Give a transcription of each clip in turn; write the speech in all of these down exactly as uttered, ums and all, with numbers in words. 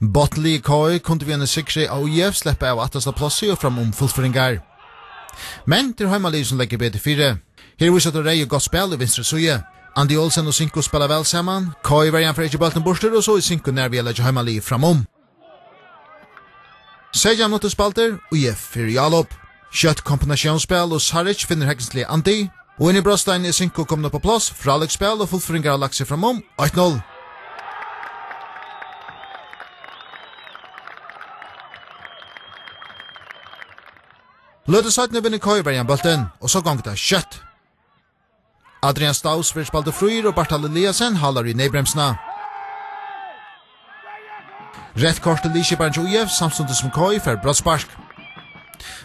Botnliðið K I kundi við einum sigri á U F sleppa av aftasta plássi og fram um fullføringar. Men tað er heimaliðið, sum leggur betur fyri. Her vísir tað reyðu gott spæl í vinstru síðu. Andi Olsen og Sinko spæla væl saman. K I-verjan fær ikki bóltin burtur, og so er Sinko nær við at leggja heimaliðið fram um. Seytjan minuttir spældir, U F fer í álop. Skjótt kombinatiónsspæl og Saric finnur hegnisliga Andi. Og inn í brotsteinin er Sinko komin upp á pláss, frálíkt spæl og fullføringar hava lagt seg fram um, eitt null. Løtu seinni vinnur K I-verjan bóltin, og so gongur tað skjótt. Adrian Staus verður spældur fríur og Bartal Eliasen hálar í neyðbremsuna. Reytt kort til liðskiparan hjá U F, samstundis sum K I fær brotsspark.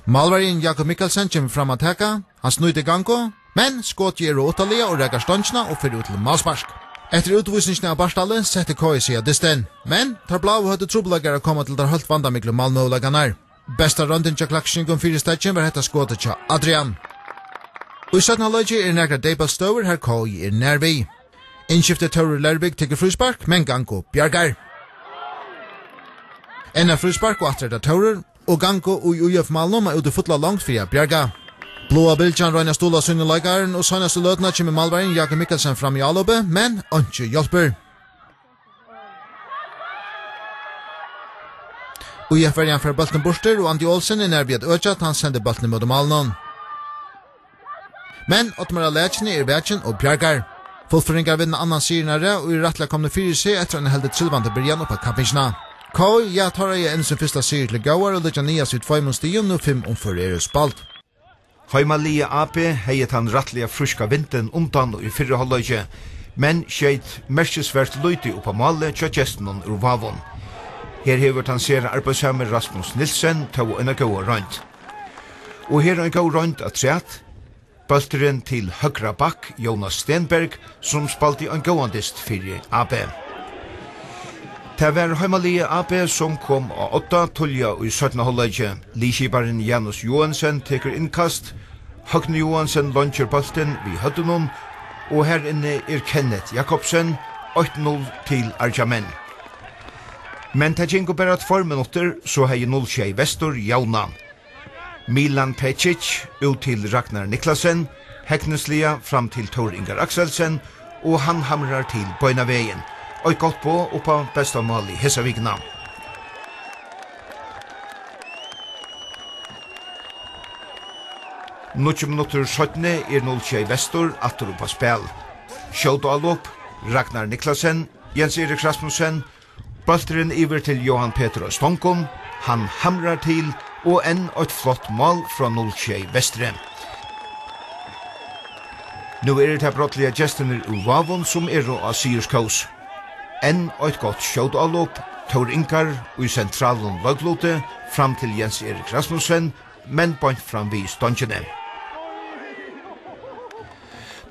Málverjin Jakob Mikkelsen kemur fram at taka, hann snýtir Gango, men skotið er uttanliga og rakar stongina og fer út til málspark. Eftir útvísingina av Bartali setti K I seg á dystin, men teir bláu høvdu trupulleikar at koma til teir heilt vandamiklu málmøguleikarnar. Besta royndin hjá Klaksvíkingum fyri steðgin var hetta skotið hjá Adrian. Og í seinna hálvleiki eru nakrar deyðbóltsstøður, har K I er nær við. Innskiftið Tórður Leirvík tekur fríspark, men Gango bjargar. Enn eitt fríspark, og aftur er tað Tórður, og Gango í U F-málinum er úti í fulla longd fyri at bjarga. Bláa bylgjan roynir at stuðla sínum leikarum, og seinastu løtuna kemur málverjin Jakob Mikkelsen fram í álopið, men einki hjálpir. U F-verjan fær bóltin burtur, og Andi Olsen er nær við at økja, tá hann sendir bóltin ímóti málinum. Men Oddmar á Lækjuni er vakin og bjargar. Fullføringar vinna annan sigurin á rað og eru rættiliga komnir fyri seg eftir eina heldur trilvandi byrjan upp á kappingina. K I, ja, teir eiga enn sín fyrsta sigur til góðar og liggja niðast við tveimum stigum, nú fimm umfør eru spæld. Heimaliðið A B hevði tann rættiliga fríska vindin undan í fyrra hálvleiki, men skeyt merkisvert lítið upp á málið hjá gestunum úr Vágum. Her hevur tann sera arbeiðsami Rasmus Nielsen tó eina góða roynd. Og her ein góð roynd afturat. Bólturin til høgra bakk, Jonas Stenberg, sum spældi ein góðan dyst fyri A B. Tað var heimaliðið A B, sum kom á odda tíðliga í seinna hálvleiki. Liðskiparin Janus Joensen tekur innkast. Høgni Joensen leingir bóltin við høvdinum, og har inni er Kenneth Jakobsen, eitt null til Argjamenn. Men tað gingu bara tveir minuttir, so hevði null sjey Vestur javnað. Milan Pecic út til Ragnar Niklasen, hegnisliga fram til Tór Ingar Akselsen, og hann hamrar til beinanvegin. Eitt gott boð upp á besta málið hesa vikuna. Níggju minuttir seinni er null sjey Vestur aftur upp á spæl. Skjótálop, Ragnar Niklasen, Jens Erik Rasmussen, bólturin yvir til Johan Petur á stongum, hann hamrar til, og enn eitt flott mál frá null sjey Vestri. Nú eru tað brádliga gestirnir úr Vágum, sum eru á sigurskós. Enn eitt gott skjótálop, Tór Ingar í sentralum leikluti fram til Jens Erik Rasmussen, men beint fram við stongini.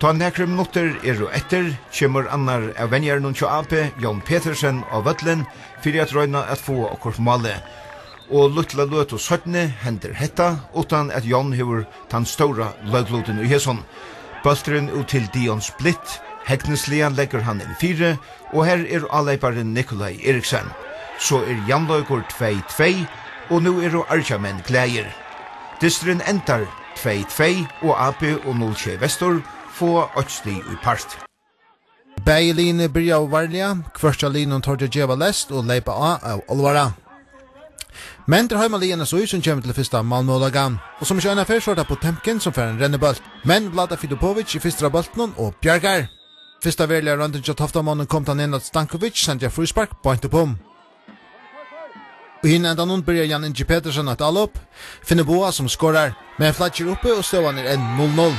Tá nakrir minuttir eru eftir, kemur annar av venjaranum hjá A B, Jón Petersen, á vøllin fyri at royna at fáa okkurt málið. Og lítla løtu seinni hendir hetta, uttan at Jón hevur tann stóra leiklutin í hesum. Bólturin út til Dion Splitt, hegnisliga leggur hann inn fyri, og her er áleyparin Nikolaj Eriksen. So er javnleikur tvey tvey, og nú eru Argjamenn glaðir. Dysturin endar tvey tvey, og A B og null sjey Vestur fáa eitt stig í part. Bæði liðini byrjaðu varliga, hvørt av liðunum tordi at geva lest og leypa á av álvara. Men tað er heimaliðið N S Í, sum kemur til fyrsta málmøguleikan, og sum ikki eina ferð, so er tað Potemkin, sum fær ein rennibolt. Men Vlada Filipovic er fyrstur á bóltinum og bjargar. Fyrsta veruliga royndin hjá Toftamonnum kom, tá Nenad Stankovic sendi eitt fríspark beint upp um. Í hinum endanum byrjar Jan Ingi Petersen eitt álop, finnur Boa, sum skorar, men flagg er uppi og støðan er enn null null.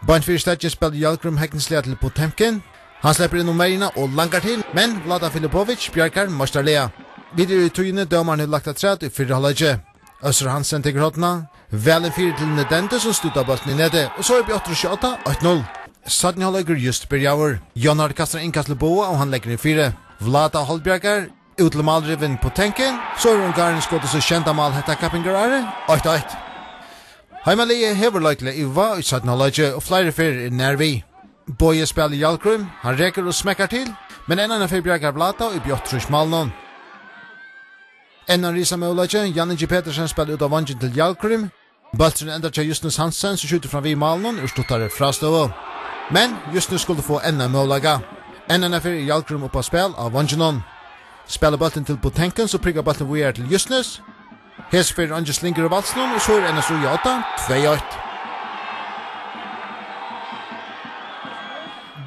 Beint fyri steðgin spældi Hjalgrim hegnisliga til Potemkin. Hann sleppur inn um verjuna og langar til, men Vlada Filipovic bjargar meistarliga. Vit eru í tíðini, dómarin hevur lagt afturat í fyrra hálvleiki. Øssur Hansen tekur hornina. Væl inn fyri til Nedende, sum stuttar bóltin í netið, og so er Bjørtur at skjóta, eitt null. Seinni hálvleikur júst byrjaður. Jonhard kastar innkast til Boa, og hann leggur inn fyri. Vlada Holbjargar, út til málrivin Potemkin, so hevur Ungarin skotið sítt sjeynda mál hetta kappingarárið, eitt eitt. Heimaliðið hevur leikliga yvirvág í seinna hálvleiki, og fleiri ferðir er nær við. Bogi spælir Hjalgrím, hann rekur og smekkar til, men enn einaferð bjargar Vlada í B áttaogtrýss málinum. Enn ein risamøguleiki, Jan Ingi Petersen spælir út á vongin til Hjalgrím. Bólturin endar hjá Justnus Hansen, sum skjýtur fram við málinum úr stuttari frástøðu. Men Justnus skuldi fáa enn ein møguleika. Enn einaferð er Hjalgrím upp á spæl á vonginum. Spælir bóltin til Botenkin, so prikar bóltin víðari til Justnus. Hesa ferð er eingin slingur í valsinum, og so er N S Í á odda, tvey eitt.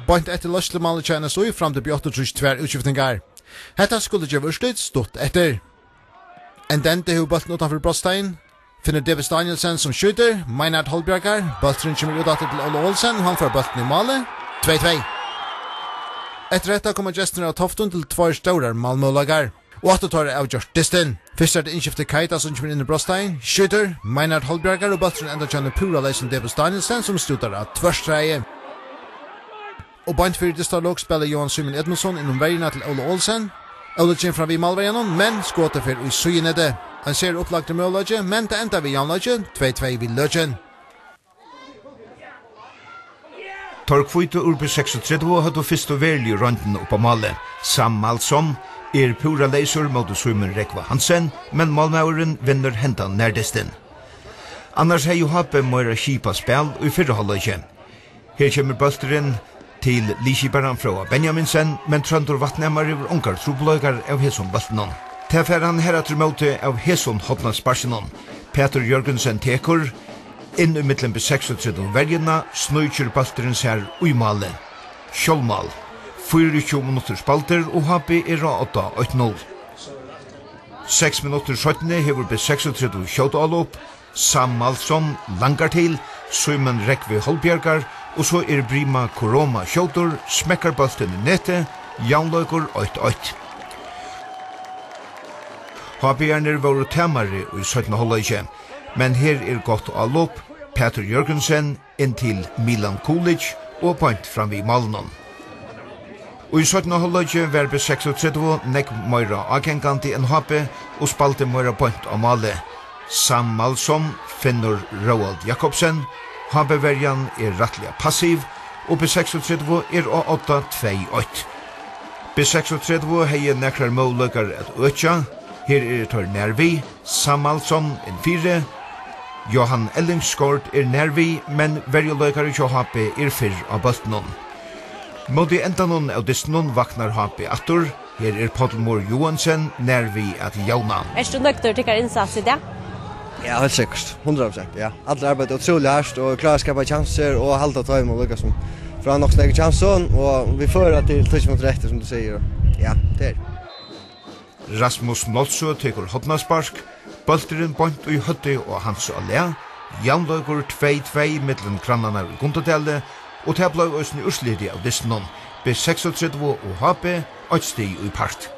Beint eftir leiðslumálið hjá N S Í framdi B áttaogtrýss tvær útskiftingar. Hetta skuldi geva úrslit stutt eftir. Ndende hevur bóltin uttanfyri brotsteigin, finnur Davis Danielsen sum skjýtur, Meinhard Holbjargar, bólturin kemur út aftur til Óla Olsen, og hann fær bóltin í málið, tvey tvey. Eftir hetta koma gestirnir av Toftum til tveir stórar málmøguleikar, og aftur teirra avgjørt dystin. Fyrst er tað innskifti Keita, sum kemur inn í brotsteigin, skjýtur, Meinhard Holbjargar, og bólturin endar hjá einum púra leysum Davis Danielsen, sum stútar á tvørstreiði. Og beint fyri dystarlok spælir Jóhan Símun Edmundsson inn um verjuna til Óla Olsen. Óli kemur fram við málverjanum, men skotið fer í síðunetið. Ein sera upplagdur møguleiki, men tað endar við javnleiki, tvey tvey við løkin. Teir hvítu úr B seksogtretivu høvdu fyrstu veruligu royndina upp á málið. Sam Malsson er púra leysur móti Símun Rógva Hansen, men málmaðurin vinnur hendan nærdystin. Annars hevði H B meira skipað spæl í fyrra hálvleiki. Her kemur bólturin til liðskiparan Fróða Benjaminsen, men Tróndur Vatnhamar hevur ongar trupulleikar av hesum bóltinum. Tað fær hann harafturímóti av hesum hornasparkinum. Pætur Jørgensen tekur inn í millum B seksogtretivu verjuna, sníkir bólturin sær í málið. Sjálvmál. Fýraogtjúgu minuttir spældir og H B er á odda eitt null. Seks minuttir seinni hevur B seksogtretivu skjótaálop. Sam Malsson langar til, Símun Rógvi Holbjargar, og so er Brima Koroma skjótur, smekkar bóltin í netið, javnleikur eitt eitt. H B-arnir vóru tamari í seinna hálvleiki, men her er gott álop, Pætur Jørgensen inn til Milan Kulic og beint fram við málinum. Í seinna hálvleiki var B seksogtretivu nógv meira ágangandi enn H B og spældi meira beint á málið. Sam Malsson finnur Róald Jakobsen, H B-verjan er rættiliga passiv og B seksogtretivu er á odda tvey eitt. B seksogtretivu hevði nakrar møguleikar at økja, her eru teir nær við, Sam Malsson inn fyri, Johan Ellingsgaard er nær við, men verjuleikari hjá H B er fyrr á bóltinum. Móti endanum av dystinum vaknar H B aftur. Her er Páll Mohr Joensen nær við at javna. Ert tú nøgdur við tykkara innsats í dag? Ja, heilt sikkurt. Hundrað prosent, ja. Allir arbeiddu ótrúliga hart og klára at skapa kjansir og halda teimum líka sum frá nokk so nógvum kjansum og vit føra til tíggju minuttir eftir, sum tú sigur. Ja, tað er. Rasmus Nolsøe tekur hornaspark, bólturin beint í høvdið á Hans Á Lea, javnleikur tvey tvey millum grannarnar í Gundadali, og tað bleiv eisini úrslitið av dystinum, B seksogtretivu og H B eitt stig í part.